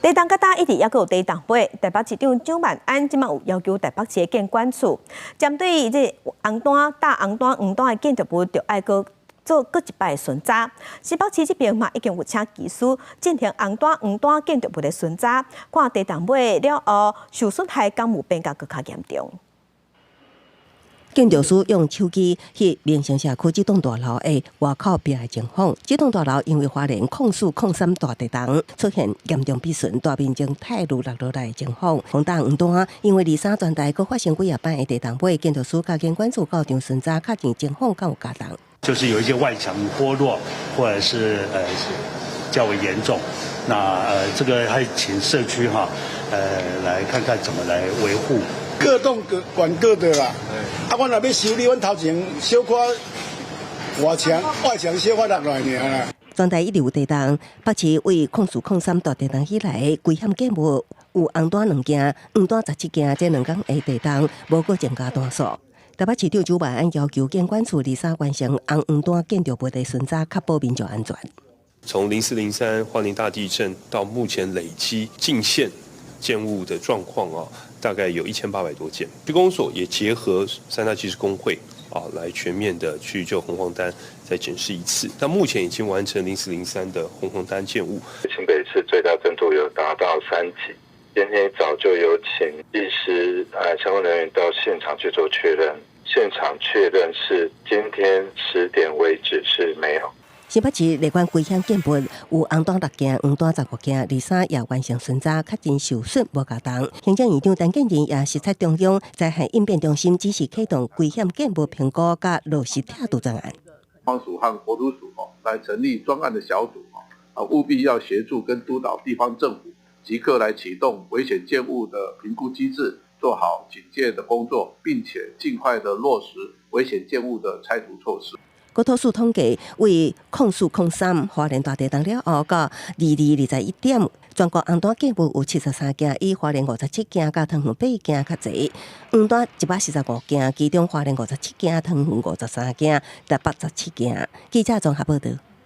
地動較大，一直猶閣有地動尾。台北市長蔣萬安這馬有要求台北市的建管處，針對這紅單、大紅單、黃單的建築物，著愛閣做閣一擺巡查。新北市這邊嘛已經有請技師進行紅單、黃單建築物的巡查，看地動尾了後受損害敢有變甲閣較嚴重。建築師用手機翕民生社區這棟大樓的外口壁的情況。這棟大樓因為花蓮04-03大地動出現嚴重毀損，大面積塌落落來的情況。紅單黃單因為23全台閣發生幾若擺的地動尾，建築師佮建管處到場巡查，確認情況敢有加重。就是有一些外牆剝落，或者是較為嚴重。那這個還請社區哈，來看看怎麼來維護。各棟各管各的啦。啊，阮若欲修理，阮頭前小可外牆外牆小可落來爾啦。全台一直有地動，北市為04-03大地動以來，危險建物有紅單兩件，黃單17件，這兩工的地動無閣增加單數。台北市長蔣萬安要求建管處23完成紅黃單建築物的巡查，確保民眾安全。從04-03花蓮大地震到目前累積禁限建物的狀況啊，大概有1800多件。區公所也結合三大技師公會啊，來全面的去就紅黃單再檢視一次。那目前已經完成04-03的紅黃單建物。新北市最大震度有達到3級，今天一早就有請技師相關人員到現場去做確認，現場確認是今天10點為止是沒有。新北市列管危險建物有紅單六件，黃單15件，23也完成巡查，確認受損無加重。行政院長陳建仁也視察中央災害應變中心，指示啟動危險建物評估佮落實拆除專案。方署和國土署哦，來成立專案的小組啊，務必要協助跟督導地方政府，即刻來啟動危險建物的評估機制，做好警戒的工作，並且盡快的落實危險建物的拆除措施。國土署統計，為04-03花蓮大地動了後，到22:21，全國紅單建物有73件，以花蓮57件，佮桃園8件較濟；黃單145件，其中花蓮57件，桃園53件，台北17件。記者綜合報道。